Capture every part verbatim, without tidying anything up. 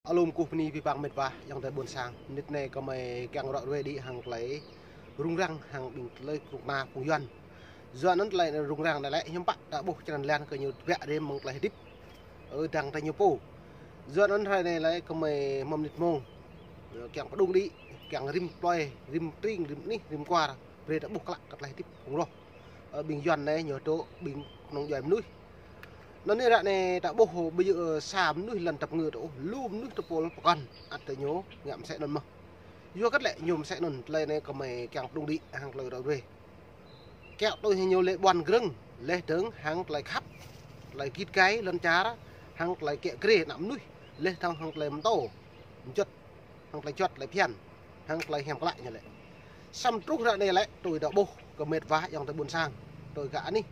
Alum kuh pni pi pang met wa, ayŏng adơi ƀôn sang. Mơnit anai kơmơi kiăng ră ruai đĭ hăng tơlơi rŭng răng hăng ƀing tơlơi kơnuk kơna phung Yuan. Yua anŭn tơlơi rŭng răng anai lĕ hiư̆m pă ta ƀuh črăn lan kơ ñu tơbiă rĭm mơ̆ng tơlơi hơdip, ơ, dăng tơ ñu pô. Yua anŭn hrơi anai lĕ kơmơi hmâo mơnit mông, ơ, kiăng pơđung đĭ, kiăng rĭm plơi, rĭm tring, rĭm anih, rĭm kwar, brơi ta ƀuh klă kơ tơlơi hơdip phung roh, ơ, ƀing Yuan anai ñu dŏ ƀing kơnung djuai mơnuih. Anŭn anai ră anai ta ƀuh ƀu djơ̆, ơ, sa mơnuih lŏn tơpơngư ta ôh, lu mơnuih tơpul pơkŏn ăt tơ ñu ngă mơsĕ anŭn mơh. Yua hơget lĕ ñu mơsĕ anŭn, tơlơi anai kơmơi kiăng pơđung đĭ hăng tơlơi ră ruai. Kiăng tui hăng ñu lĕ ƀuăn grơ̆ng, laih dơ̆ng hăng tơlơi khăp, tơlơi git gai lŏn čar, hăng tơlơi kiă kriê ană mơnuih, laih dơ̆ng hăng tơlơi mơtô, mơjuăt, hăng tơlơi juăt, tơlơi phiăn, hăng tơlơi hiam klă ñu lĕ. Samơ̆ truh ră anai lĕ, tui ta ƀuh kơ met wa ayŏng adơi ƀôn sang, tui gah anih,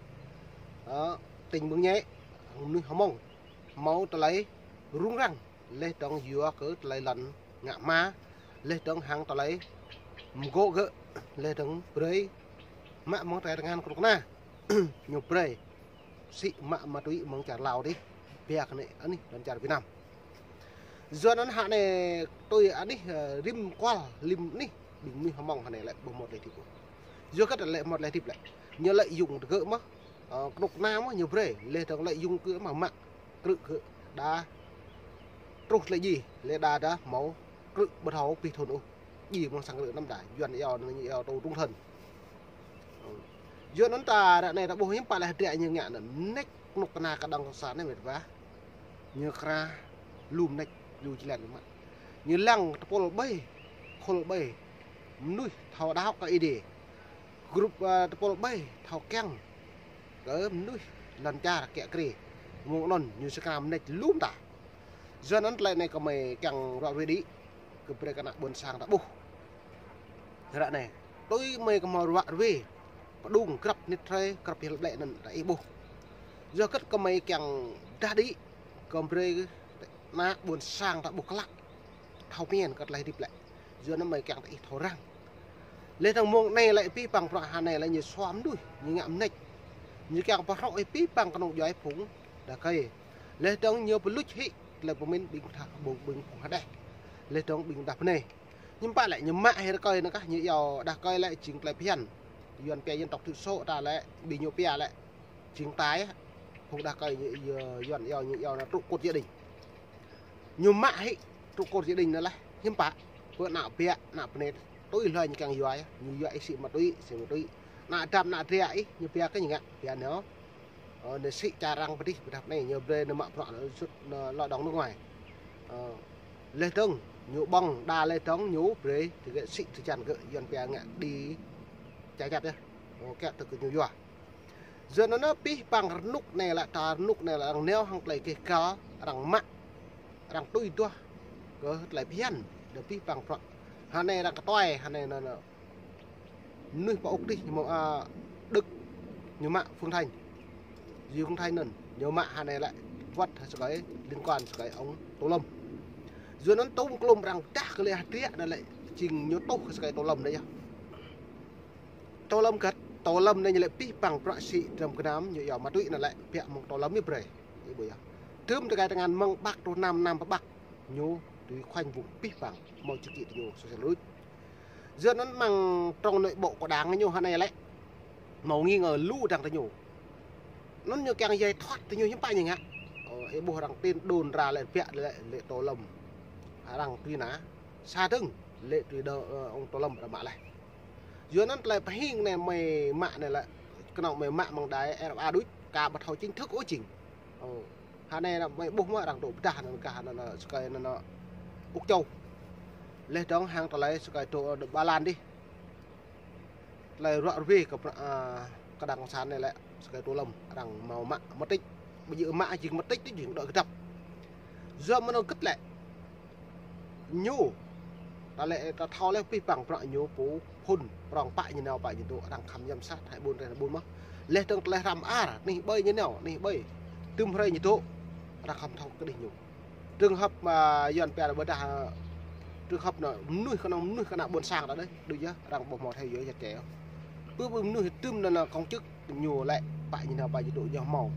ơ, tỉnh Mường Nhé, mơnuih Hmông, hmâo tơlơi rŭng răng, laih dơ̆ng yua kơ tơlơi lŏn ngă hma, laih dơ̆ng hăng tơlơi mơgŏ gơ̆, laih dơ̆ng brơi mă mơ̆ng tơlơi tơngan kơnuk kơna. Ñu brơi sĭ mă ma túy mơ̆ng čar Lào dih, biă kơ anai anih lŏn čar Việt Nam. Yua anŭn hă anai tui anih, ơ, rĭm kual, rĭm anih, ƀing mơnuih Hmông hă anai lĕ ƀu hmâo tơlơi hơdip ôh. Yua hơget lĕ ƀu hmâo tơlơi hơdip lĕ? Ñu lợi dụng gơ̆ mơh, ơ, kơnuk kơna mơh ñu brơi, laih dơ̆ng lợi dụng gơ̆ mơh mă krư̆ gơ̆ đa truh tơlơi djai, laih đa đa hmâo krư̆ ƀu thâo pih thŭn ôh. Djai mơ̆ng sang krư̆ anăm đa, Yuan iâu anŭn ñu iâu tù trung thân. Ơ. Yua anŭn ta ră anai ta ƀuh hiư̆m pă lĕ hơdră ñu ngă anŭn, mơneč kơnuk kơna kơđông kơsan anai met wa. Ñu krah lu mơneč, lu jơlan mă. Ñu lăng tơpul ƀai, khul ƀai, mơnuih thâo đaŏ kơ Ơi Adai. Grup, ơ, tơpul ƀai thâo kiăng kơ mơnuih lŏn čar kiă kriê. Mơ̆ng anŭn ñu sơkra mơneč lu mơta. Yua anŭn tơlơi anai kơmơi kiăng ră ruai đĭ, kơ brơi kơ ană ƀôn sang ta ƀuh. Ră anai, tui mơi kơmơi ră ruai, pơđung grăp mơnit hrơi, grăp hil ƀlĕ anŭn ta ih ƀuh. Yua hơget kơmơi kiăng dah đĭ, kơ brơi ană ƀôn sang ta ƀuh klă, thâo pơmĭn kơ tơlơi hơdip lĕ. Yua anŭn mơi kiăng ta ih thâo răng. Laih dơ̆ng mông anai lĕ pih pang bruă hă anai lĕ ñu sua mơnuih, ñu ngă mơneč. Ñu kiăng pơhrŏ ih pih pang kơnung djuai phung đah kơi. Laih dơ̆ng ñu pơluč hĭ tơlơi pơmĭn ƀing tha ƀing ƀing phung hơđeh. Laih dơ̆ng ƀing đah bơnai. Hiư̆m pă lĕ ñu mă hĭ rơkơi anŭn kah, ñu iâu đah kơi lĕ jing tơlơi phiăn. Yuan pia dân tộc thiểu số ta lĕ, ƀing ñu pia lĕ jing tai, phung đah kơi ñu, Yuan iâu ñu iâu anŭn trụ cột gia đình. Ñu mă hĭ trụ cột gia đình anŭn laih, hiư̆m pă, pơ ană biă, ană bơnai, tui hlơi ñu kiăng yua, ñu yua ih sĭ ma túy, sĭ ma túy. Ană dăm, ană dra ih, ñu pia kơ ñu ngă, pia anŭn. Ơ, anai sĭ čar arăng pơdih pơdah anai, ñu brơi anai mă bruă anai sut anai lao động nước ngoài. Ơ, laih dơ̆ng, ñu ƀơ̆ng, đa laih dơ̆ng, ñu brơi, tơgơ̆ sĭ tơjan gơ̆, Yuan pia ngă đi, ča čap yơh. Ơ, kiăng tơ kơ ñu yua. Yua anŭn pih pang rơnŭk anai lĕ, ta rơnŭk anai lĕ, arăng nao hăng tơlơi gêh gal, arăng mă, arăng tui duah, kơ tơlơi phiăn, đơ pih pang bruă. Hă anai arăng kơtuai, hă anai anŭn, anŭn. Mơnuih pơ Úc dih, ñu mă, a, Đức, ñu mă Phương Thanh. Yu Phương Thanh anŭn, ñu mă hă anai lĕ, wơ̆t hă sơkơi, liên quan sơkơi ông Tô Lâm. Yua anŭn tŭm klum arăng dah kơ lĕ hơdră anŭn lĕ, jing ñu tuh sơkơi Tô Lâm anŭn yơh. Tô Lâm găt, Tô Lâm anai ñu lĕ pih pang bruă sĭ dram gơnam, ñu iâu ma túy anŭn lĕ, biă mơ̆ng Tô Lâm ñu brơi. Ih ƀuh yơh. Tơm tơkai tơngan mơ̆ng Bắc truh Nam, Nam pơ Bắc. Ñu tui khoanh vùng pih pang, hmâo chữ ký tơ ñu sosial luč. Yua anŭn mơ̆ng trong nội bộ của Đảng ñu hă anai lĕ, hmâo nghi ngờ lu dăng tơ ñu. Anŭn ñu kiăng giải thoát tơ ñu hiư̆m pă ñu ngă. Ơ, ih ƀuh arăng tin đồn ra lĕ biă lĕ, lĕ Tô Lâm. Arăng truy nã, sa dơ̆ng, lĕ truy đơ, ơ, ông Tô Lâm arăng mă laih. Yua anŭn tơlơi pơhing anai mơi mă anai lĕ, kơnơ̆ng mơi mă mơ̆ng đài R F A đôč, ka ƀu thâo chính thức ôh jing. Ơ, hă anai mơi ƀuh mơ̆ arăng dŏ pơdah anŭn kah anŭn, anŭn sơkơi anŭn, anŭn Úc Châu. Laih dơ̆ng hăng tơlơi sơkơi dŏ, dŏ Ba Lan dih. Tơlơi ră ruai kơ, a, kơ đảng cộng sản anai lĕ, sơkơi Tô Lâm, arăng hmâo mă, mơtĭč. Ƀu djơ̆ mă jing mơtĭč tơ jing dŏ kơdăp. Yua mơnơ̆ng gĭt lĕ. Ñu, ta lĕ, ta thâo lĕ pih pang bruă ñu pô phŭn, prŏng pă ñu nao pă ñu dŏ, arăng khăm giám sát, hai ƀôn rai hai ƀôn mơh. Laih dơ̆ng tơlơi hrăm ar, anih ƀơi ñu nao, anih ƀơi. Tơm hrơi ñu dŏ, arăng khăm thâo kơdih ñu. Trường hợp, a, Yuan pia ƀôdah, a, trường hợp anŭn mơnuih kơnơ̆ng mơnuih kơ ană ƀôn sang ta đơi, đôč yơh, arăng ƀu hmâo theo dõi chặt chẽ. Pơ ƀơi mơnuih tơm anŭn, anŭn công chức ñu lĕ, pă ñu nao pă ñu dŏ ñu hmâo.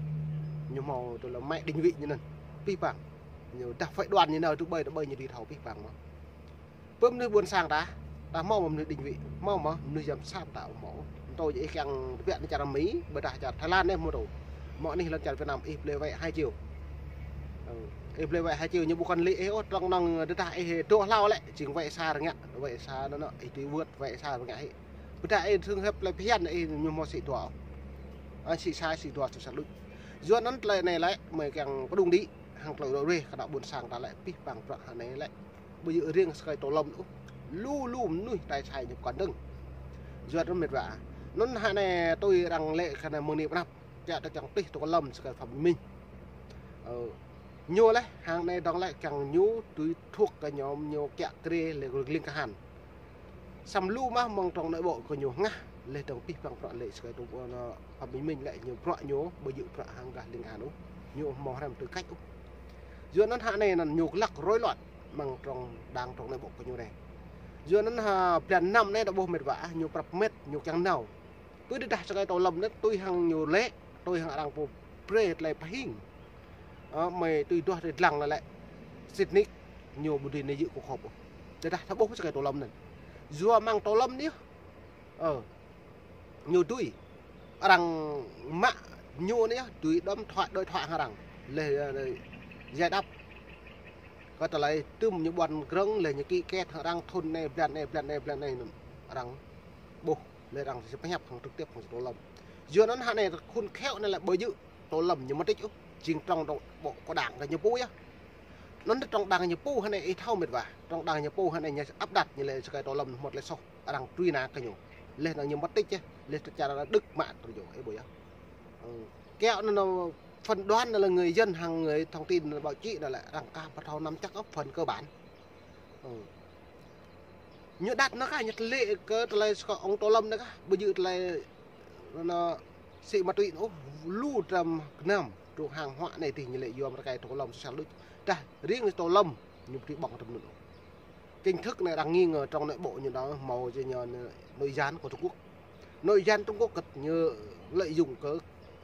Ñu hmâo tơlơi mă định vị ñu anŭn. Pih pang. Ñu dah phái đoàn ñu nao tơ ƀơi, tơ ƀơi ñu dưi thâo pih păng mơ̆. Pơ mơnuih ƀôn sang ta, ta hmâo mơ̆ mơnuih định vị, hmâo mơ̆ mơnuih giám sát ta hmâo. Tui ih kiăng tơbiă anai čar Mi, ƀôdah čar Thái Lan anai hmâo tui. Hmâo anih lŏn čar Việt Nam ih blơi wĕ hai triệu. Ih blơi wĕ hai triệu ñu ƀu kăn lĕ ih ôh, trong nong tơdah ih dŏ hlâo lĕ, jing wĕ sa rơngiă, wĕ sa anŭn, ih tui wơ̆t wĕ sa rơngiă hĭ. Ƀôdah ih trường hợp lĕ phiăn ih ñu hmâo sĭ dua. Sĭ sa, sĭ dua, sĭ sa đôč. Yua anŭn tơlơi anai lĕ, mơi kiăng pơdŏng đĭ, hăng tơlơi rŏ ruai, kơ ană ƀôn sang ta lĕ, pih păng bruă hơnai lĕ. Ƀu djơ̆ riêng sơkai Tô Lâm ôh. Lu lu mơnuih tai sai ñu kăn dơ̆ng. Yua anŭn mĕt wa. Anŭn hơnai tui arăng lĕ kơ anai mơ̆ng anai pơ anăp. Kiăng ta kiăng tih Tô Lâm sơkai Phạm Bình Minh. Ñu lĕ, hăng anai dong lĕ kiăng ñu tui thuộc kơ ñu, ñu kiăng krê lĕ ling kahan. Samơ̆ lu mơ̆ mơ̆ng trong nội bộ kơ ñu hơngah, lĕ dong pih păng bruă lĕ sơkai Tô Phạm Bình Minh lĕ ñu bruă ñu, ƀu djơ̆ bruă hăng gah ling kahan ôh. Ñu hmâo hrăm tư cách ôh. Yua anŭn hơnai anŭn ñu lăk rối loạn mơ̆ng trong đảng trong nội bộ kơ ñu anai. Yua anŭn ha blan năm anai ta ƀuh mĕt wa, ñu prăp mĕt, ñu kiăng nao. Pơ tơdah sơkai Tô Lâm anŭn tui hăng ñu lĕ, tui hăng arăng pô brơi tơlơi pơhing. Mơi tui duah tơlơi lăng lĕ. Sĭt nik ñu ƀu dưi nao yơh kơ khŏp. Tơdah ta ƀuh sơkai Tô Lâm anŭn. Yua mơ̆ng Tô Lâm anai. Ñu tui. Arăng mă ñu anai, tui đom thoại, đối thoại hăng arăng. Lĕ giải đáp. Kơ tơlơi tơm ñu ƀuăn grơ̆ng, lĕ ñu ký kết hăng arăng thun anai, blan anai, blan anai, blan anai. Arăng ƀuh. Lĕ arăng sĭt pơhiăp hăng trực tiếp hăng Tô Lâm. Yua anŭn hơnai khôn khéo anai lĕ ƀu djơ̆ Tô Lâm ñu mơtĭt ôh. Jing trong bộ kơ đảng kơ ñu pô yơh. Anŭn trong đảng ñu pô hơnai ih thâo mĕt wa. Trong đảng ñu pô hơnai ñu áp đặt ñu lĕ sơkai Tô Lâm hmâo tơlơi soh. Arăng truy nã kơ ñu. Lĕ anŭn ñu mơtĭt yơh. Lĕ tơ čar Đức mă tơ ñu. Ih ƀuh yơh. Keo anŭn phán đoán anŭn lĕ người dân hăng người thông tin báo chí anŭn lĕ arăng aka pơthâo năm chắc ôh phần cơ bản. Ñu đặt anŭn kah, ñu tơlơi kơ tơlơi sơkai ông Tô Lâm anŭn kah, ƀu djơ̆ tơlơi anŭn sĭ ma túy ôh, lu trăm gơnam, trong hàng hóa anai tih ñu lĕ yua mơ̆ng sơkai Tô Lâm sơsel đôč. Dah riêng Tô Lâm, ñu ƀu dưi ƀơ̆ng tơm anŭn ôh. Chính thức anai arăng nghi ngờ trong nội bộ ñu anŭn hmâo jing ñu nội gian kơ Trung Quốc. Nội gian Trung Quốc kơ ñu lợi dụng kơ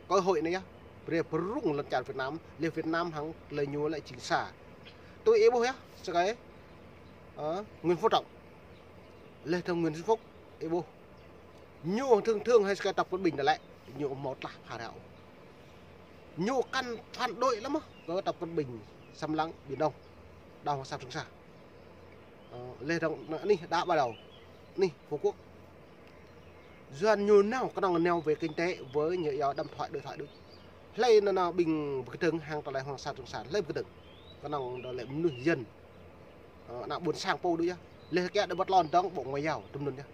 cơ hội anai yơh. Brơi pơrŭng lŏn čar Việt Nam, lĕ Việt Nam hăng tơlơi ñu lĕ jing sa. Tui ih ƀuh yơh, sơkai, ơ, Nguyễn Phú Trọng. Lĕ dong Nguyễn Xuân Phúc, ih ƀuh. Ñu thường thường hơi sơkai Tập Cận Bình anŭn lĕ, ñu hmâo tơlơi phara ôh. Ñu kăn phản đối lắm mơ̆, kơ Tập Cận Bình xâm lăng Biển Đông, đảo Hoàng Sa Trường Sa. Lĕ dong anai, đa ba đầu. Anai, Phú Quốc. Yua anŭn ñu nao, kơnơ̆ng nao về kinh tế, với ñu yua đom thoại, đối thoại đôč. Hlơi anŭn anŭn ƀing pơkơdơ̆ng hăng tơlơi Hoàng Sa Trường Sa, hlơi pơkơdơ̆ng. Kơnơ̆ng đa lĕ mơnuih dân. Ană ƀôn sang pô đôč yơh. Lĕ kiăng đa bơtlon dong Bộ Ngoại giao, tơm anŭn yơh.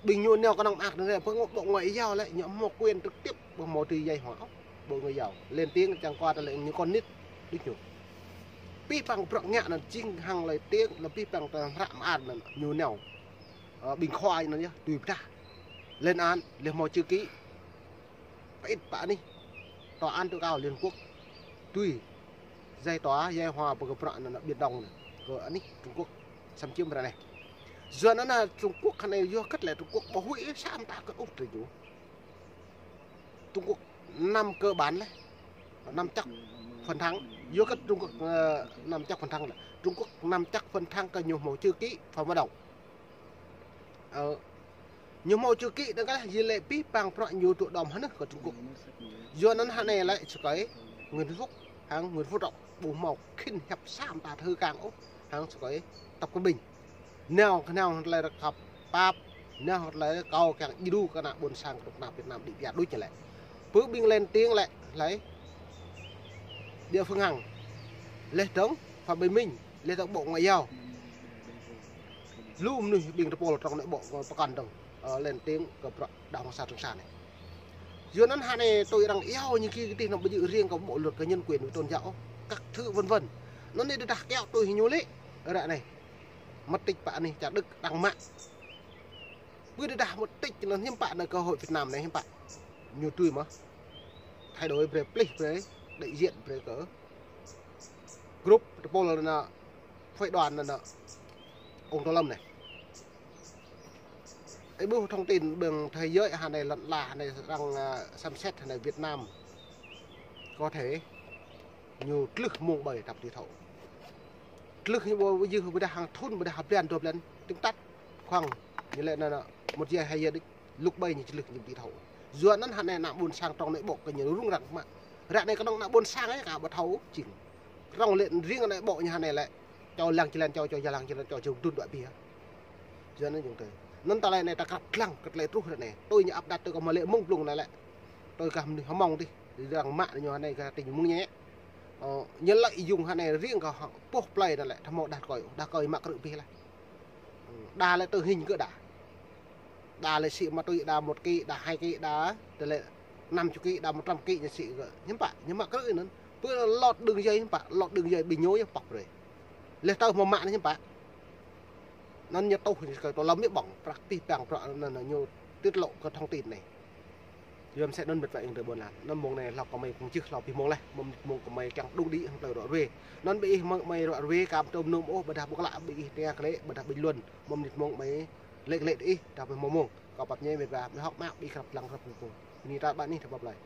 Ƀing ñu nao kơnơ̆ng mơak anŭn lĕ, pơ Bộ Ngoại giao lĕ, ñu hmâo quyền trực tiếp, ƀu hmâo tui djai hua ôh. Bộ Ngoại giao lên tiếng, čang kơ ta lĕ ñu kơnit đôč ñu. Pih păng bruă ngă anŭn jing hăng lên tiếng, lĕ pih păng tơ hră mơar anŭn ñu nao. Ƀing khua anŭn yơh, tui pơdah. Lên án, lĕ hmâo chữ ký. Pơit pơ anih. Tòa án tối cao Liên Quốc. Tui. Giải tỏa, giải hòa pơ kơ bruă anŭn Biển Đông anŭn. Kơ anih Trung Quốc. Xâm chiếm ră anai. Yua anŭn Trung Quốc hơnai yua kơ lĕ Trung Quốc ƀu huĭ sa mơta kơ ôh tơ ñu. Trung Quốc nắm cơ bản lĕ. Nắm chắc phần thắng. Yua kơ Trung Quốc, ơ, nắm chắc phần thắng lĕ. Trung Quốc nắm chắc phần thắng kơ ñu hmâo chữ ký Phạm Văn Đồng. Ơ, ñu hmâo chữ ký anŭn kah, yua lĕ pih păng bruă ñu tŭ đom hơnơ̆ng kơ Trung Quốc. Yua anŭn hơnai lĕ sơkai Nguyễn Xuân Phúc hăng Nguyễn Phú Trọng ƀu hmâo khĭn hiăp sa mơta thâo kang ôh hăng sơkai Tập Cận Bình. Nao kơ nao hăng tơlơi rơkăp pap, nao hăng tơlơi kâo kiăng djru kơ ană ƀôn sang kơnuk kơna Việt Nam đĭ biă đôč ñu lĕ. Pơ ƀing lên tiếng lĕ, lĕ địa phương hăng. Lĕ dong Phạm Bình Minh, lĕ dong Bộ Ngoại giao. Lu mơnuih ƀing tơpul trong nội bộ pơkŏn dong, ơ, lên tiếng kơ bruă đảo Hoàng Sa Trường Sa anai. Yua anŭn hơnai tui arăng iâu ñu kơ kơtih anŭn ƀu djơ̆ riêng kơ bộ luật kơ nhân quyền với tôn giáo, các thứ vân vân. Anŭn anai tơdah kiăng tui ñu lĕ, ră anai. Mơtĭt pơ anih čar Đức đang mă. Ƀu tơdah mơtĭt anŭn hiư̆m pă anŭn kơ hội Việt Nam anai hiư̆m pă. Ñu tui mơ̆. Thay đổi brơi plih brơi, đại diện brơi kơ group tơpul anŭn, phái đoàn anŭn, ông Tô Lâm anai. Ih ƀuh thông tin ƀing thế giới hơnai lŏn ala hơnai arăng, ơ, xem xét hơnai Việt Nam có thể Ñu tlưh mông ƀơi tăp ti thâo. Tlưh ñu ƀu yơh ƀôdah hăng thŭn, ƀôdah hăng blan, dua blan, tơ̆ng tăt. Khŏng ñu lĕ anŭn, anŭn, một giờ hai giờ đôč, lŭk ƀơi ñu tlưh ñu ƀu thâo. Yua anŭn hơnai ană ƀôn sang trong anai ƀô̆ kơ ñu rŭng răng mă. Ră anai kơnơ̆ng ană ƀôn sang ơi ka ƀu thâo jing. Trong lĕ riêng anai ƀô̆ ñu hơnai lĕ. Čô lăng či lăng čô, čô jơlan či lăng čô, čô dŭn dua ƀiă. Yua anŭn jing tơ. Anŭn tơlơi anai ta krăp lăng, kơ tơlơi truh ră anai. Tui ñu ăp đặt tui kơ mă lĕ mông blung anai lĕ. Tui kơ mơnuih hmâo mơ̆ng tih, răng mă ñu hơnai kơ tĭng mơ̆ng ñĕ. Ơ, ñu lăi yŭng hơnai riêng kơ hăng pŏh plơi anŭn lĕ, tơhmâo đah kơi, đah kơi mă krư̆ pih lah. Đa lĕ tơ hing kơ đa. Đa lĕ sĭ ma tui đa một ký, đa hai ký, đa, tơ lĕ năm chục ký, đa một trăm ký ñu sĭ kơ. Hiư̆m pă, ñu mă krư̆ anŭn. Pơ lŏt đường dây hiư̆m pă, lŏt đường dây ƀing ñu yơh pŏk brơi. Lĕ tơ hmâo mă anai hiư̆m pă. Anŭn ñu tuh ñu kơ tơ lăm ñu ƀơ̆ng, prăk pih păng prăk anŭn ñu tiết lộ kơ thông tin anai. Yua mơ̆ng sĕ anŭn mĕt wa ing tơ ƀôn lan. Anŭn mông anai hlâo kơ mơi kơ̆ng jưh hlâo pih mông laih. Mơ̆ng mơnit mông kơ mơi kiăng đŭng đĭ hăng tơlơi ruă ruê. Anŭn ƀing ih mơ̆ng mơi ruă ruê kơ ƀu tŭ mơnum ôh, ƀôdah ƀu klă ƀing ih tơngia klĕ, ƀôdah bình luận. Mơ̆ng mơnit mông mơi lĕ klĕ đĭ ih, dah mơi hmâo mông. Kâo pap ñai mĕt wa, mơi hŏk mă ƀing ih krăp lăng krăp kơkuh. Bơni ta ƀă anih ta pap plơi.